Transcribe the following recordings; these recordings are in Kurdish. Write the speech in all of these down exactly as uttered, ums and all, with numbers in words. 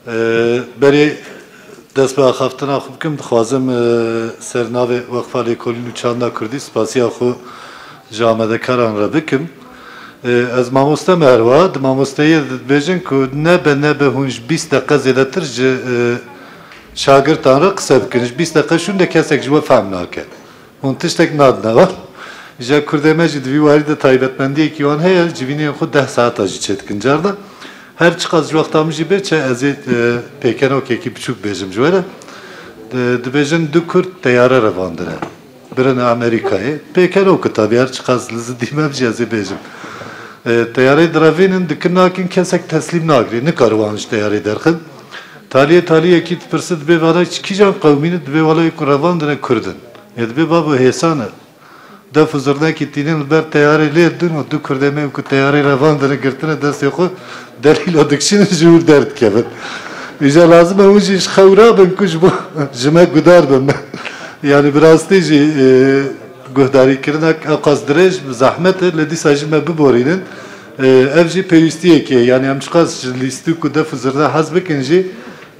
Ee, berê dest bi axaftina xwe bikim, dixwazim, e, ser navê Weqfa Lêkolîn û Çanda Kurdî spasiya xwe ji amadekaran re bikim. Ee, ez mamoste me herwa, di mamosteyê dibêjin ku nebe nebe hûn ji bîst deqe zêdetir ji, e, şagirtan re qise bikin. Ji bîst deqe şûnde kesek ji we fehm nake. Hûn tiştek nadine wan. Ji kurdê me jî di vî warî de taybetmendiyekî wan heye, civînên xwe deh saeta jî çêdikin. Carna her çiqas ji wexta min jî bê çe, ez ê, e, pêkenokekî biçûk bêjim ji we re. E, dibêjin du kurd teyare revandine. Birine Amerîkayê. Pêkenok e tabî, her çiqas li zidî me jî ez ê bêjim. E, teyareyê direvînin, dikin nakin, kesek teslîm nagirê. Nikare wan ji teyarê derxin. Taliyê taliyekî dipirse, dibê vana kîjan qewmî ne, dibê wela wê ku revandine kurd in. Ê dibê babo hêsan e. Def û zirnekî tînin li ber teyarê lê din û du kurdê me ku teyarê revandine girtine destê xwe, delîla dikişînin ji wir derdikevin. Îja lazim e hûn jî ji xew rabin ku ji bo ji me gudar bin. Yanî bi rastî jî, e, guhdarîkirinek ewqas dirêj bi zehmet e, lê dîsa jî me biborînin. E, ev jî pêwîstiyekê ye. Yanî em çiqas ji lîstik û def û zirne hez bikin jî,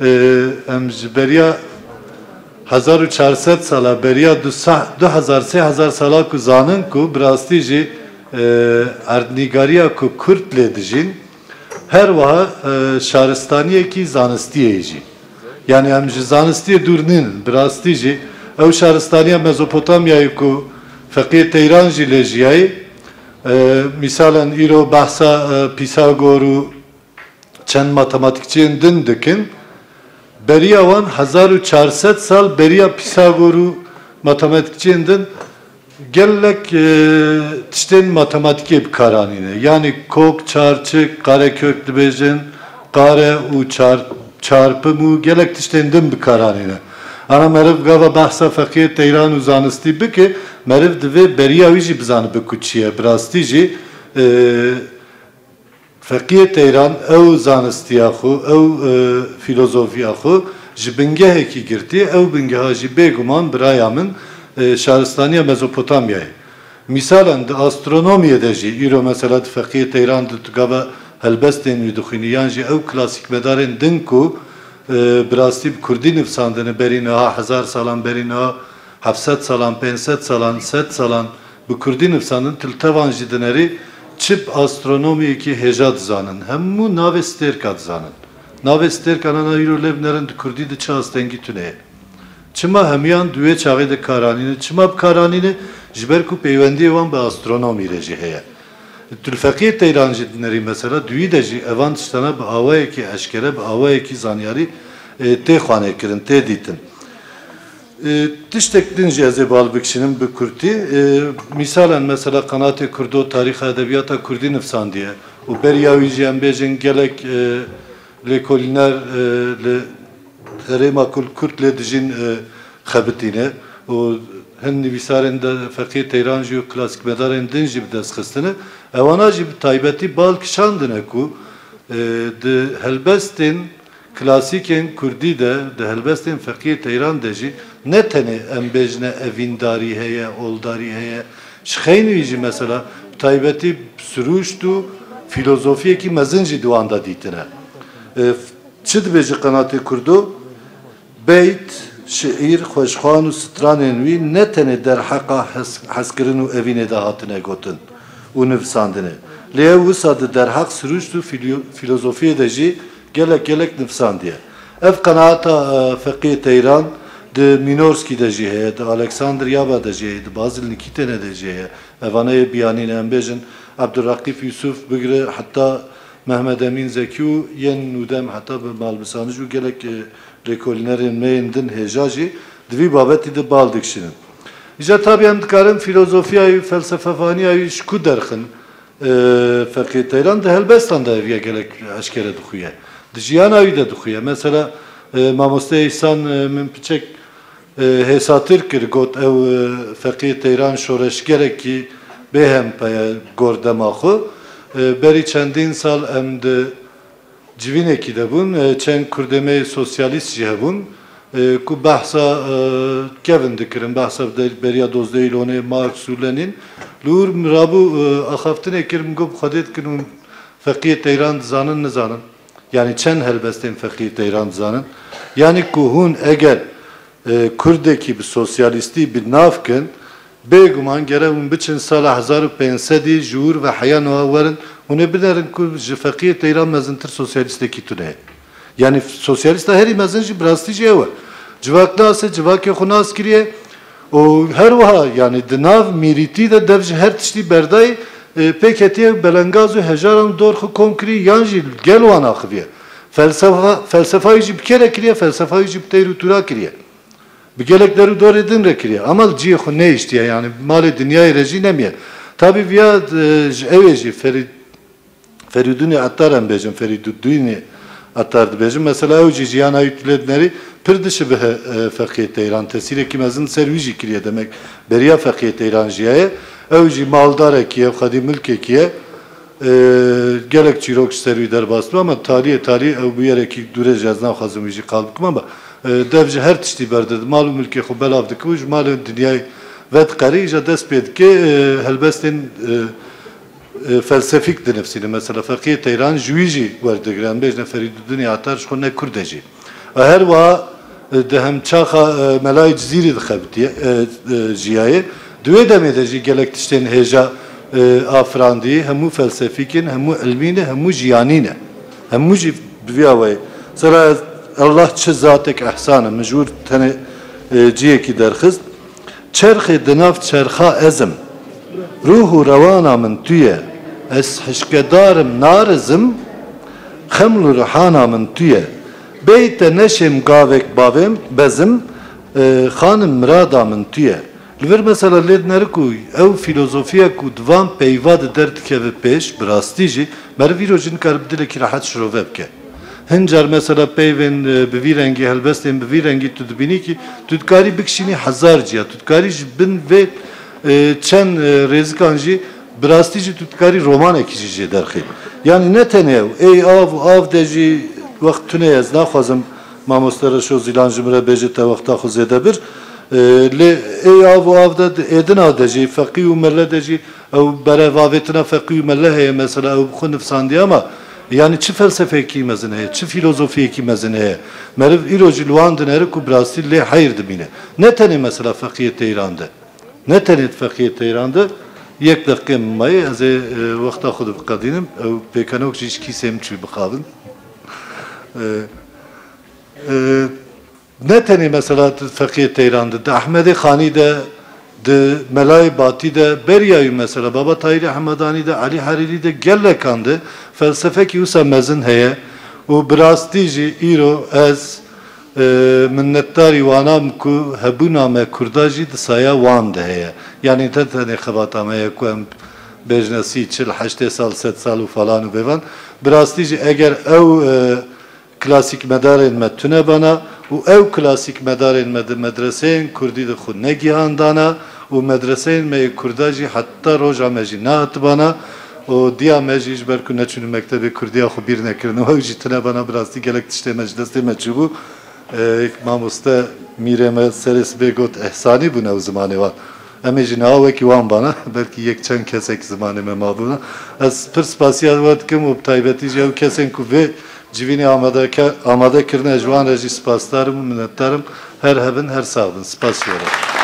e, em ji beriya hezar û çar sed sala, beriya du se-, du hezar, sê hezar sala ku zanin ku bi rastî jî, e, erdnîgariya ku kurd lê dijîn, her wiha, e, şaristaniyekî zanistiyê jî. Yanî em ji zanistiyê dûr nînin. Bi rastî jî ew şaristaniya Mezopotamyayê ku Feqiyê Teyran jî lê jiyayî, e, mîsalen îro behsa, e, Pîsagor û çend matematîkçiyên din dikin. Beriya wan hezar û çar sed sal beriya Pîsagor û matematîkçiyên din gelek, e, tiştên matematîkê bi kar anîne. Yanî kok, çarçik, karekök dibêjin, kare û çar-, çarpim û gelek tiştên din bi kar anîne. Ana meriv gava behsa Feqiyê Teyran û zanistî bike, meriv divê beriya wî jî bizanibe ku çi ye. Bi rastî jî, e, Feqiyê Teyran ew zanistiya xwe, ew, e, fîlozofiya xwe ji bingehekî girtiye, ew bingeha jî bêguman biraya min, e, şaristaniya Mezopotamyayê. Mîsalen di astronomiyê de jî, îro mesela di Feqiyê Teyran de tu gava helbestên wî dixwînî, yan jî ew klasîkmedarên din ku, e, bi rastî bi kurdî nivsandine berî niha hezar salan, berî niha heft sed salan, pênc sed salan, sed salan, bi kurdî nivsandin, tu li tevan jî dinerî çi bi astronomiyekî hêja dizanin. Hemû navê stêrka dizanin. Navê stêrkan ana îro lê binerin di kurdî de çi astengî tune ye. Çima hemiyan di wê çaxê de kar anîne? Çima bi kar anîne? Ji ber ku peywendiyê wan bi astronomî re jî heye. Tu li Feqiyê Teyran jî dinerî mesela, di wî de jî evan tiştana bi awayekî eşkere, bi awayekî zanyarî, e, tê xwanê kirin, tê dîtin. E, tiştek din jî ez ê bal bikişînim bi kurtî. E, mîsalen mesela Qenatê Kurdo tarîxa edebiyata kurdî nivsandiye û beriya wî jî em bêjin gelek, e, lêkolîner, e, li herêma ku li kurd lê dijîn, e, xebitîne û hin nivîsarên de Feqiyê Teyran jî û klasîkmedarên din jî bi dest xistine. Ewana jî bi taybetî bal kişandine ku, e, di helbestên klasîkên kurdî de, di helbestên Feqiyê Teyran de jî ne tenê em bêjine evîndarî heye, oldarî heye. Ji xeynî jî mesela bi taybetî sirûşt û fîlozofiyekî mezin jî di wan de dîtine. E, çi dibêje Qenatê Kurdo? Beyt, şiîr, xweşxwan û stranên wî ne tenê derheqa hes-, hezkirin û evînê de hatine gotin û nivsandine. Lê ew wisa di derheq sirûşt û filyo-, fîlozofiyê de jî gelek gelek nivsandiye. Ev qenaeta, e, Feqiyê Teyran di Mînorskî de jî heye, di Alexander Yaba de jî heye, di Bazil Nikîtêne de jî heye. Evane yê biyanî ne, em bêjin Ebdulreqîb Yûsûf bigire heta Mehmed Emîn Zekî û yên nûdem heta bi malbisanij û gelek, e, lêkolînerên me yên din hêja jî di vî babetî de bal dikişînin. Îja tabî em dikarin fîlozofiyayî û felsefevaniya wî ji ku derxin, e, Feqiyê Teyran di helbestan de ev ya gelek eşkere dixuye. Di jiyana wî de dixuye. Mesela, e, Mamoste Îhsan, e, min piçek, e, hêsatir kir, got, ew, e, Feqiyê Teyran şoreşgerekî bêhempe ye gor dema xwe. E, berî çendîn sal em di civînekî de bûn, e, çend kurdê me yê sosyalîst jî hebûn, e, ku behsa, e, kevin dikirin, behsa de-, beriya dozdehî Lonê, Marx û Lenin. Li wir min rabû, e, axaftinê kir, min got, bi Xwedê dikin hûn Feqiyê Teyran dizanin, nizanin? Yani çend helbestên Feqiyê Teyran dizanin? Yani ku hûn eger, e, Kurdekî bi sosyalîstî bi nav kin, bêguman gere hûn biçin sala hezar û pênc sedî ji ûr ve heya niha werin, hûn ê binerin ku ji Feqiyê Teyran mezintir sosyalîstekî tune ye. Yani sosyalîsta herî mezin jî bi rastî jî ew e. Civak nase, civakê xwe nas kiriye. Û her wiha, yani di nav mîrîtî de dev ji her tiştî berdayî, e, pê ketiye belengaz û hejaran dor xwe kom kirî, yan jî gel wan axiviye. Felsefa, felsefayî jî bi kê re kiriye, felsefayî jî bi teyr û tûra kiriye. Bi gelek der û dorê din re kiriye. Ama li cihê xwe nehiştiye, yani malê dinyayê re jî nemiye. Tabî viya, e, ji ew ê jî Ferîd-, Ferîdûnê Ettar em bêjin, Ferîdûdînê Ettar dibêjin. Mesela ew jî jiyana wî tu lê dinerî pir dişibihe, e, Feqiyê Teyran. Tesîrekî mezin ser wî jî kiriye demek. Beriya Feqiyê Teyran jiyaye. Ew jî maldarekî ye, xwedî milkekî ye. E, gelek çîrok ji ser wî derbas dibe, ama taliyê talî ew bûyerekî dûre jî ez naxwazim wî jî qal bikim, ama, e, dev ji her tiştî berdide. Mal û milkê xwe belav dike û ji malê dinyayê vediqerî, îja dest pê dike, e, helbestên, e, e, felsefîk dinivsîne. Mesela Feqiyê Teyran ji wî jî werdigire. Em bêjine Ferîdûdînê Ettar ji xwe ne Kurd e jî. E, her wiha, e, di hemçaxa, e, Melayê Cizîrî dixebitiye, e, e, jiyaye. Di wê demê de jî gelek tiştên hêja, e, afirandî, hemû felsefîk in, hemû ilmî ne, hemû jiyanî ne. Hemû jî bi vî awayî. Mesela ez, Allah çi zatek ehsan e, min ji wir tenê, e, ciyekî derxist. Çerxê di nav çerxa ez im. Ruh û rewana min tu ye. Ez hişkedar im, narizim. Xeml û rihana min tu ye. Bêyî te neşêm gavek bavêm, bezim, e, xanim mirada min tu ye. Li vir mesela lê dineri ku ew filozofiya ku di van peyva de derdikeve pêş, bi rastî jî meriv îro jî nikare bi dilekî rehet şirove bike. Hin car mesela peyvên, e, bi vî rengî, helbestên bi vî rengî tu dibînî kî tu dikarî bikişînî hezar ciya, tu dikarî ji bin vê, e, çend, e, rêzikan jî bi rastî jî tu dikarî romanekî jî jê derxî. Yani ne tenê ew, ê av û av de jî wext tune ye, ez naxwazim mamoste Reşo Zîlan ji min re bêje te wexta xwe zêde bir. E, lê ê av û av de, êdina de jî, feqî û mele de jî, ew berevavêtina feqî û mele heye, mesela ew bi xwe nivsandiye, ama yani çi felsefeyekî mezin heye, çi filozofiyekî mezin heye? Meriv îro jî li wan dinere ku bi rastî lê heyr dimîne. Ne tenê mesela Feqiyê Teyran de. Ne tenê Feqiyê Teyran de. Yek deqê min mayê, ez ê, e, wexta xwe de biqedînim. Ew pêkenok jî ji kîsê min çû bixabin. E, e, Ne tenê mesela di Feqiyê Teyran de, di Ehmedê Xanî de, di Melayê Batî de, beriya wî mesela Baba Tahîrê Hemedanî de, Elî Herîrî de, gelekan de felsefekî wisa mezin heye û bi rastî jî îro ez, e, minnetdarî wana me ku hebûna me Kurda jî di saya wan de heye. Yanî ne tenê xebata me ye ku em bêjine sî, çil, heştê sal, sed sal û falan û bêvan. Bi rastî jî eger ew, e, klasîkmedarên me tune bana û ew klasîkmedarên me di medreseyên kurdî de xwe negihandana û medreseyên me yê kurda jî heta roja me jî nehatibana û diya me jî ji ber ku neçûne mektebê kurdiya xwe bîr nekirine, ew jî tune bana, bi rastî gelek tiştê me ji destê me çûbû. E, mamoste mîrê me serê sibê got, ehsanî bûn ew zimanê wan. Em ê jî niha wekî wan bana, belkî yek çend kesek zimanê me mabûna. Ez pir spasiya we dikim û bi taybetî jî ew kesên ku vê civînê amade ke-, amade kirine, ji wan re jî spasdar im û minnetdar im. Her hebin, her sax bin. Spas ji we re.